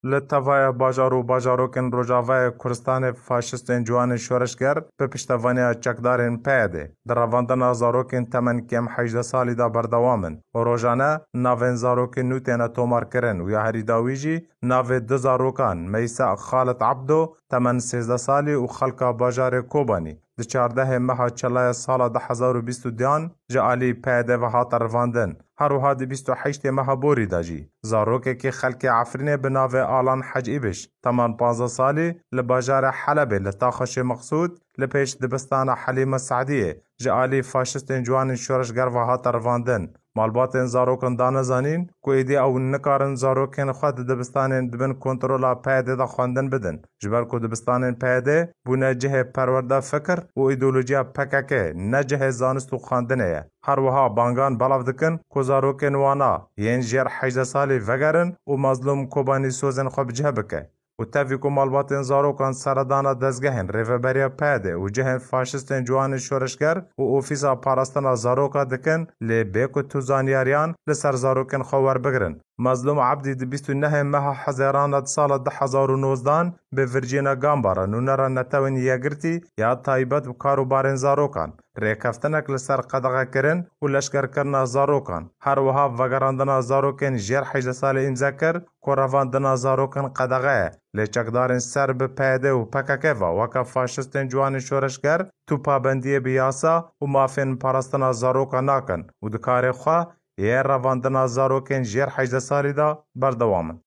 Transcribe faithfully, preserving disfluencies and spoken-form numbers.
Li tevaya bajar û bajarokên Rojavayê Kurdistanê faşistên ciwanên şoreşger bi piştevaniya çekdarên P Y D'ê di revandina zarokên temen kêm hejdeh salî de berdewam in û rojane navên zarokên nû têne tomarkirin û ya herî dawî jî navê du zarokan Meysa Xalid Ebdo temen sêzdeh salî û xelka bajarê Kobanî di çardehê meha Çelaya sala du hezar û bîst û duyan ji alî P Y D ve hate revandin. Her wiha di bîst û heştê meha Borî de jî zarokekî xelkê Efrînê bi navê Alan Hec Îbiş, teman panzdeh salî, li bajarê Helebê li taxa Şêx Meqsûd li pêş dibistana Helîme Se'diyê ji alî faşistên ciwanên şoreşger ve hate revandin. Malbatên zarokan dane zanîn ku êdî ew nikarin zarokên xwe di dibistanên di bin kontrola P Y D de xwendin bidin, ji ber ku dibistanên P Y D bûne cihê perwerde fikir û îdeolojiya P K K, ne cihê zanist û xwendinê ye. Her wiha bangan belav dikin ku zarokên wana yên jêr hejdeh salî vegerin û Mazlûm Kobanî sozên xwe bi cih bike. Û tevî ku malbatên zarokan seredana dezgehên Rêveberiya P Y D û cihên faşistên ciwanên şoreşger û ofîsa parastina zaroka dikin, lê bê ku tu zanyariyan li ser zarokên xwe werbigirin. Mazlûm Ebdî di bîst û nehê meha Hezêrana di sala du hezar û nozdan bi vircîna Gambara nûnera Netewên Yekgirtî ya taybet bi karûbarên zarokan rêkeftinek li ser qedexekirin û leşkerkirina zarokan, her wiha vegerandina zarokên jêr hejdeh salî îmze kir ku revandina zarokan qedexe ye, lê çekdarên ser bi P Y D û P K K ve weke faşistên ciwanên şoreşger tu pabendiyê bi yasa û mafên parastina zaroka nakin û di karê xwe yê revandina zarokên jêr hejdeh salî de berdewam in.